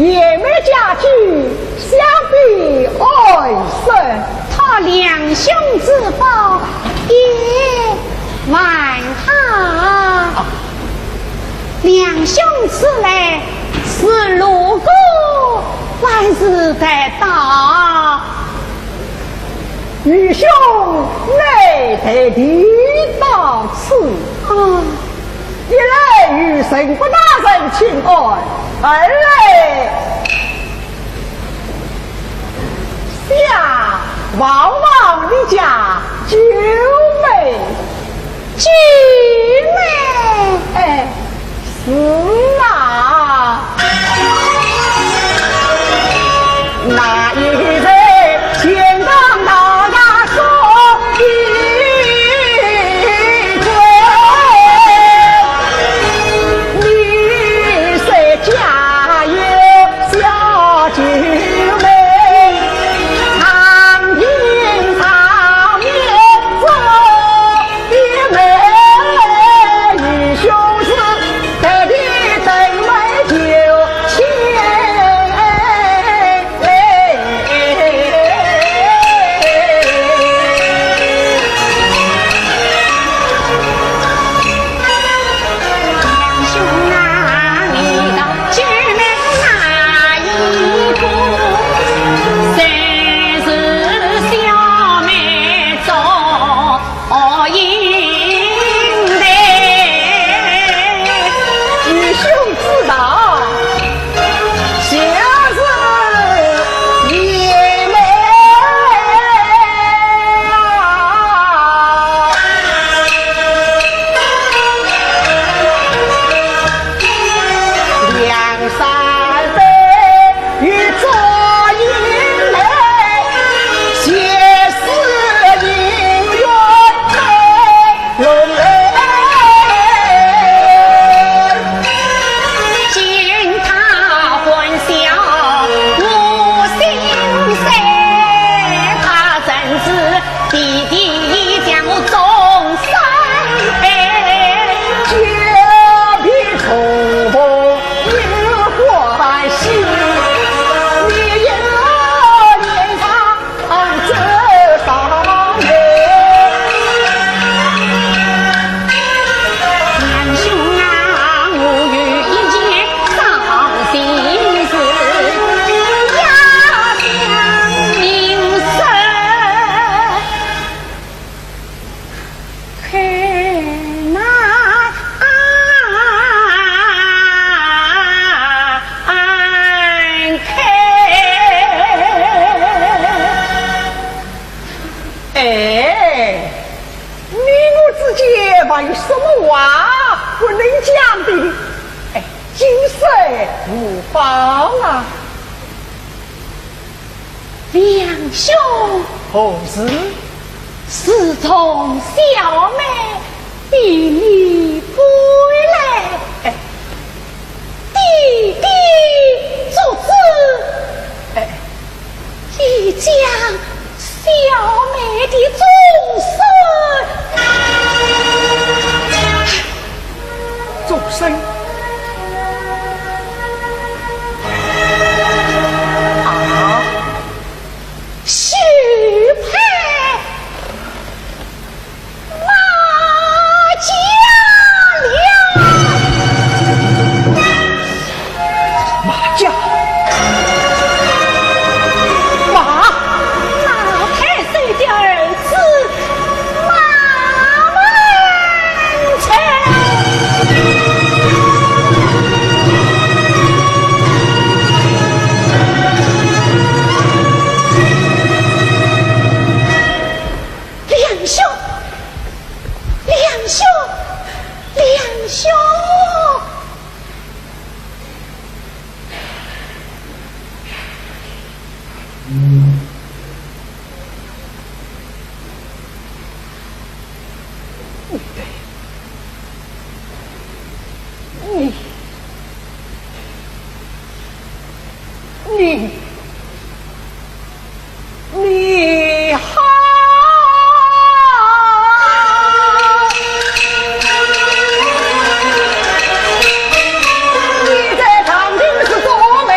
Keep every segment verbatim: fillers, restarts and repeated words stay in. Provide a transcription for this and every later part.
贤妹佳句，想必安生。托梁兄之福，也还好。啊。梁兄此来是路过，还是得到？愚兄乃特地到此。啊。 一来与陈国大人请安，二来想望望你家九妹。九妹？哎，是啊。那一日，天堂大大说一 愚兄知道，就是贤妹。两三杯 哎，你我之间还有什么话不能讲的？哎，今生无妨啊。 梁兄，何事？自从小妹比你归来，哎，爹爹作主，哎，已将小妹的终身 终身。啊，许配马家了。 马家，马，老太守的儿子马文成。梁兄，梁兄，梁兄。 你，你，你，你好！你在长亭是做媒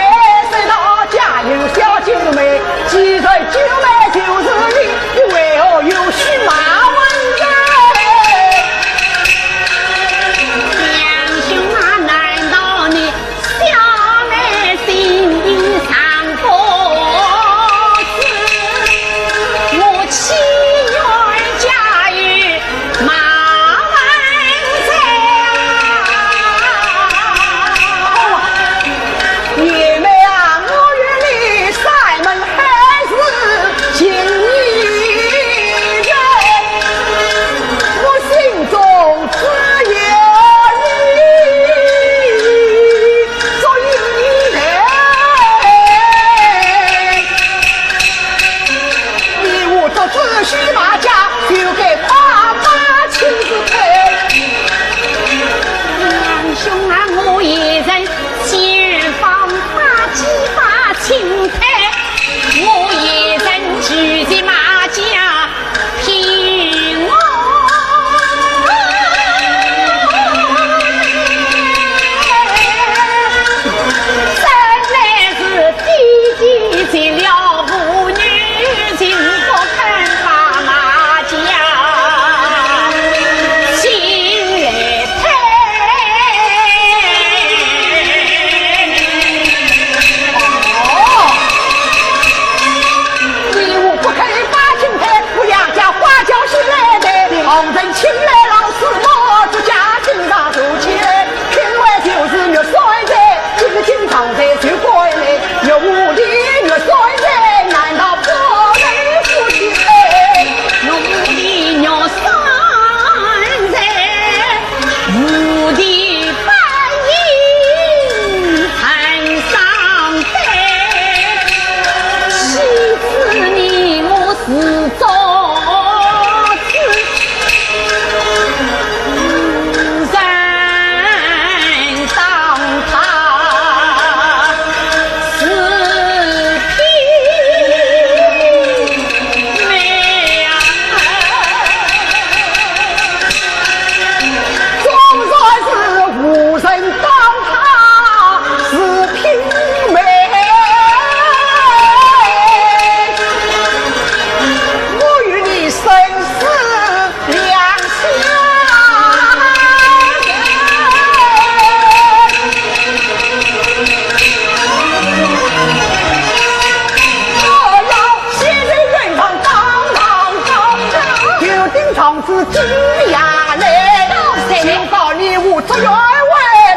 上次金牙嘞，高山嘞，警告你，我做员外，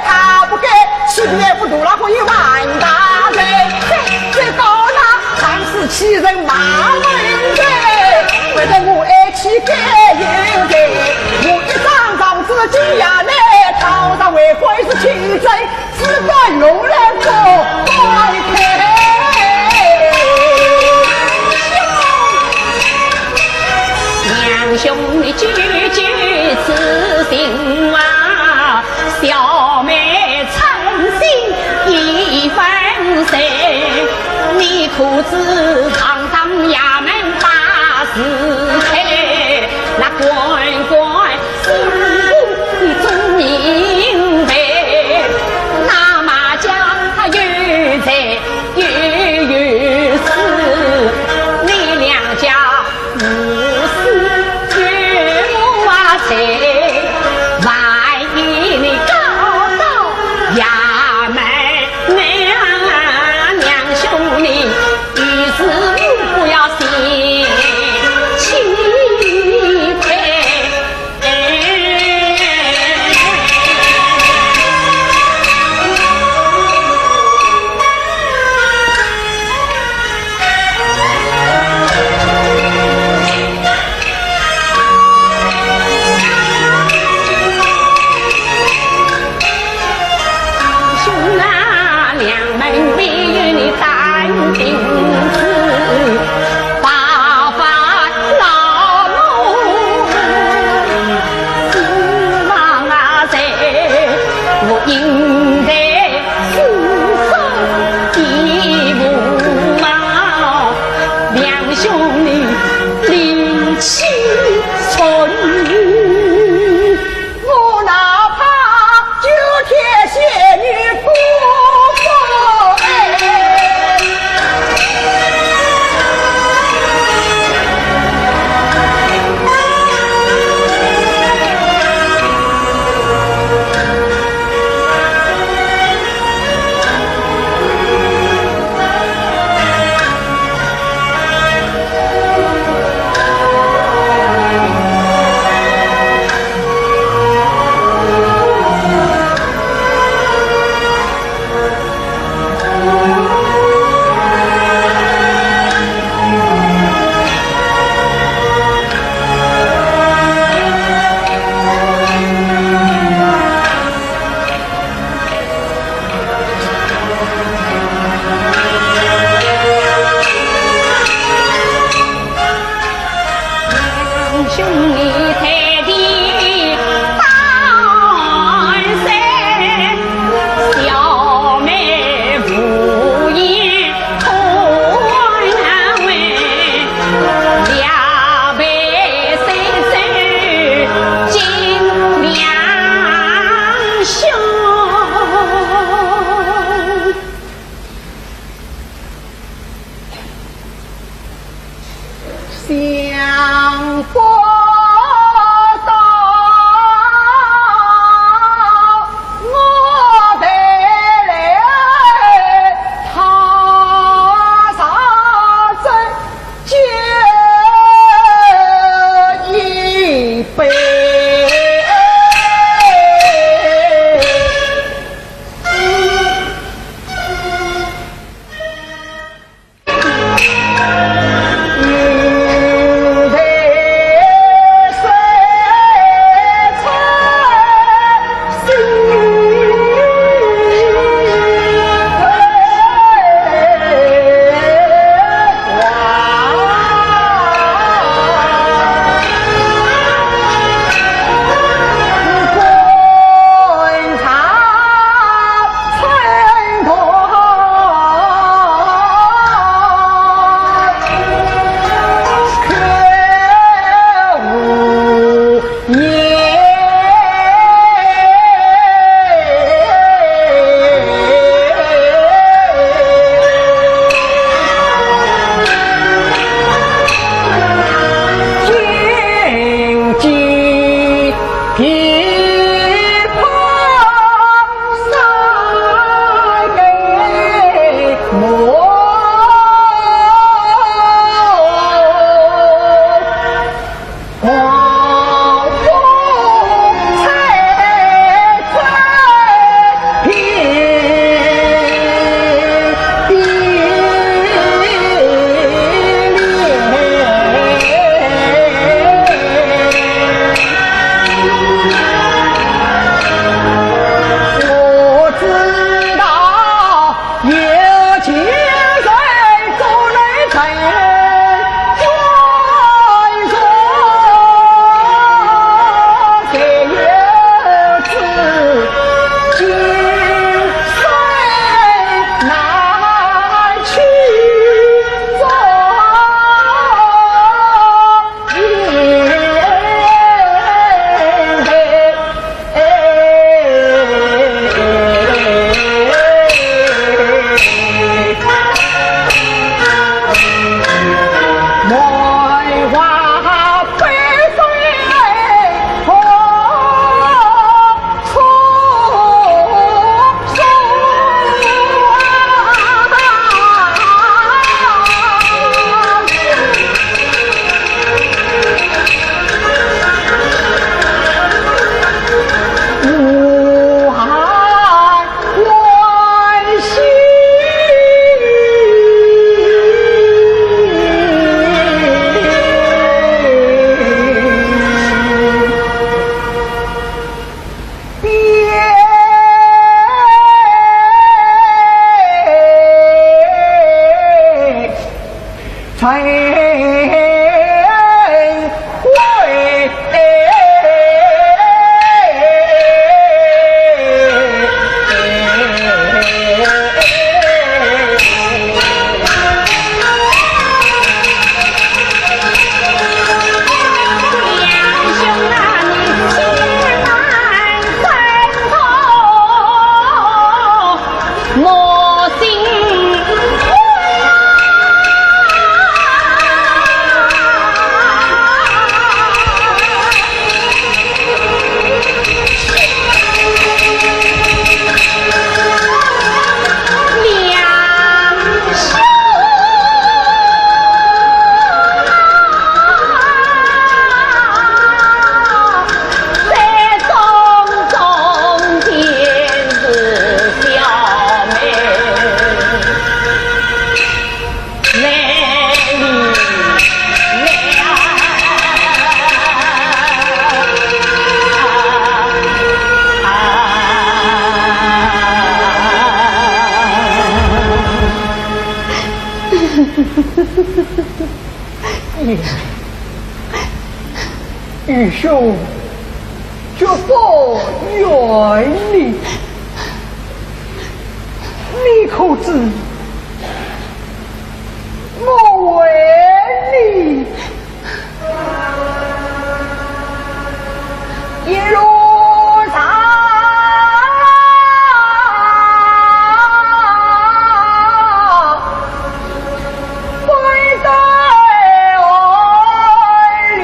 他不改，岂不是不读了，可以万大罪？再再高那，还是欺人骂人的，为了我爱妻改有罪，我一张上次金牙嘞，堂上为官是清正， 只管用来做怪胎。两兄弟究竟此情啊，小妹诚心已反悔，你可知堂上衙门把事开，那官官 心腹的忠义为，那么讲他有罪又有死，你两家无私又无罪，万一你告到衙门，那两兄弟 于是我不要心气馁。兄啊，两门没有你担定是，大发老母，希望啊，在我应该是说的父啊，两兄弟力气存。 我哪怕九天仙女不服哎。愚兄，绝不远离。你可知我为你一路上不得爱你。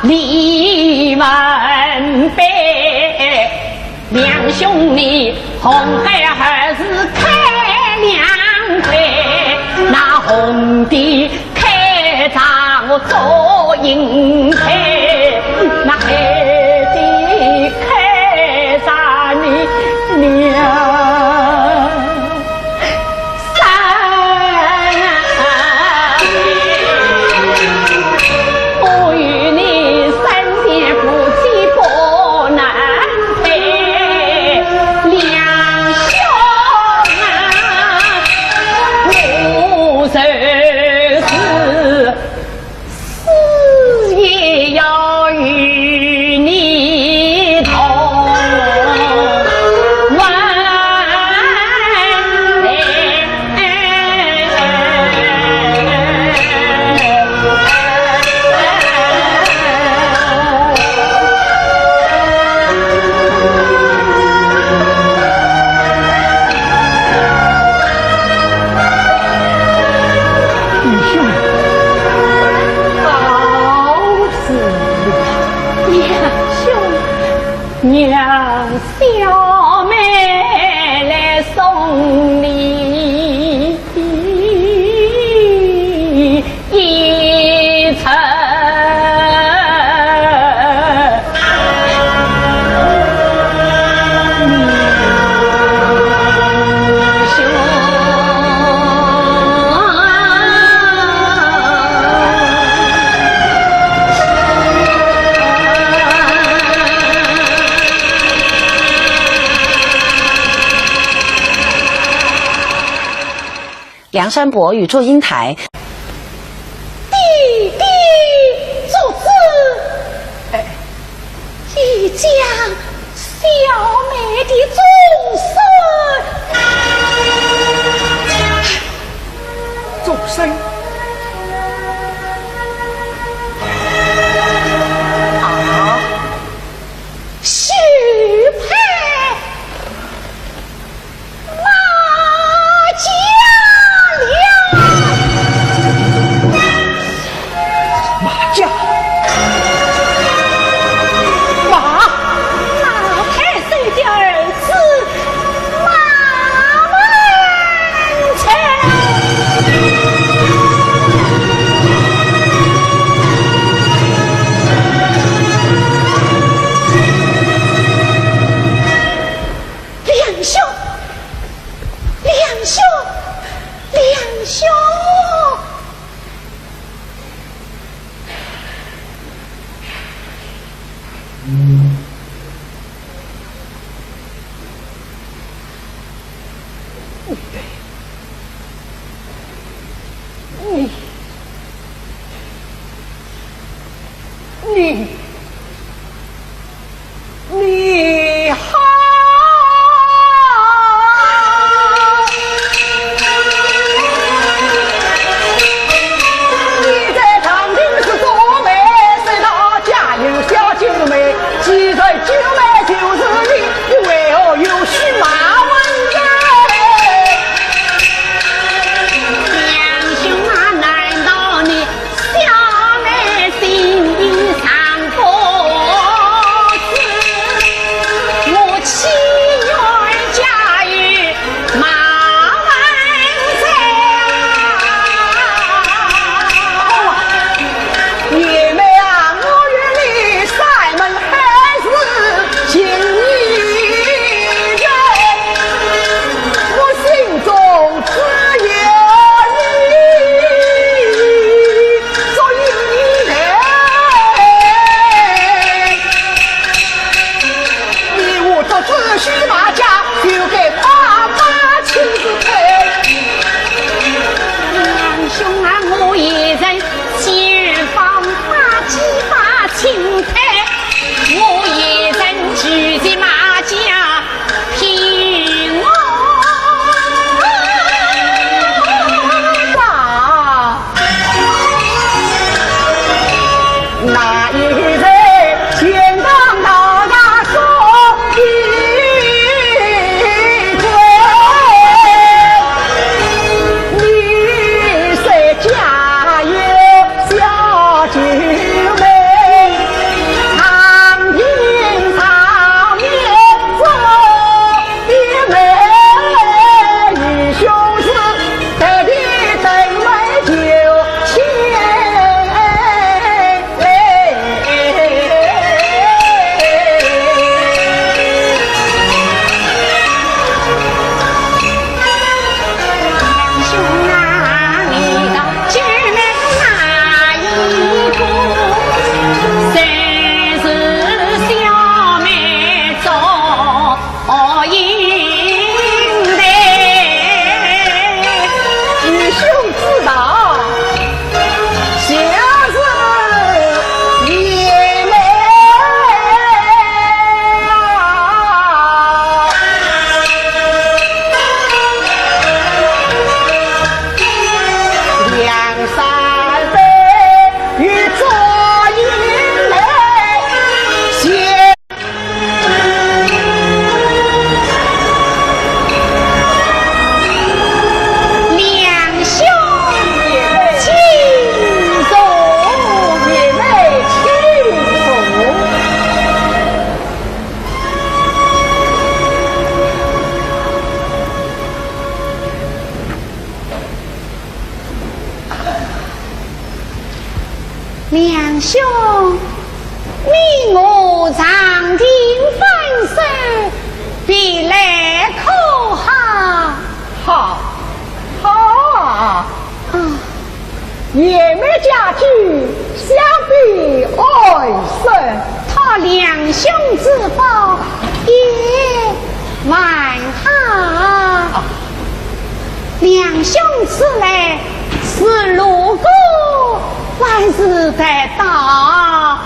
你们辈两兄弟，红孩儿是开两回，那红的开张做银牌，那黑的开张你娘。 三，我与你三姐夫妻不能配，两兄啊，我就是 死也要与你同วัน 娘兄，告辞了。娘兄，让小妹来送你一程。 梁山伯与祝英台。弟弟作主，哎，已将小妹的终身。终身？啊，许配。 马家了。马家？马？马太守的儿子马文成。 梁兄，梁兄，梁兄！你，你， 你好！你在长亭是做媒，是那家有小九妹，既然九妹就是你，你为何又许马文成？梁兄啊，难道你 小妹心里藏不住。梁兄，你我长亭分手，别来可好？好，好啊。啊，贤妹佳句，想必安生。托梁兄之福，也还好。啊，梁兄此来是路过，还是特到？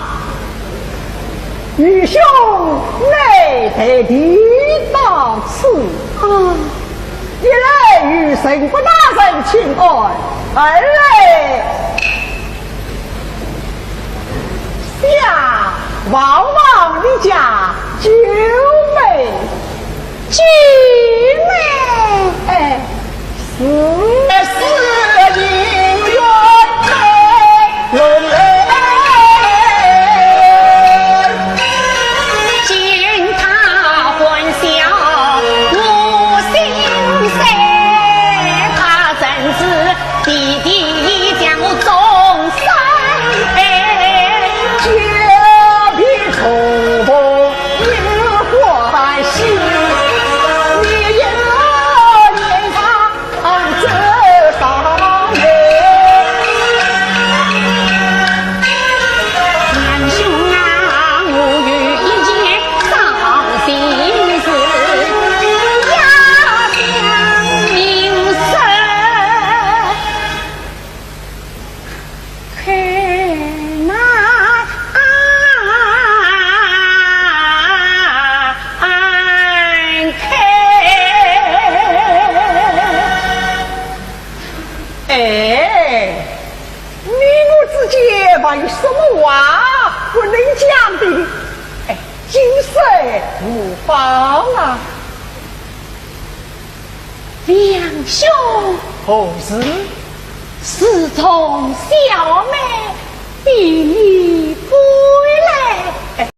愚兄乃特地到此。啊，一来与陈国大人请安，二来想望望你家九妹。九妹？哎，是。是情愿在龙门。见她欢笑我心碎，她真是 弟弟将我终身爱。久别重逢又欢喜，你又年上走上来。梁兄啊，我有一件伤心事，要向您说。 开呐，啊，开！哎，你我之间还有什么话不能讲的？哎，今生无妨啊。 梁兄。何事？自从小妹比你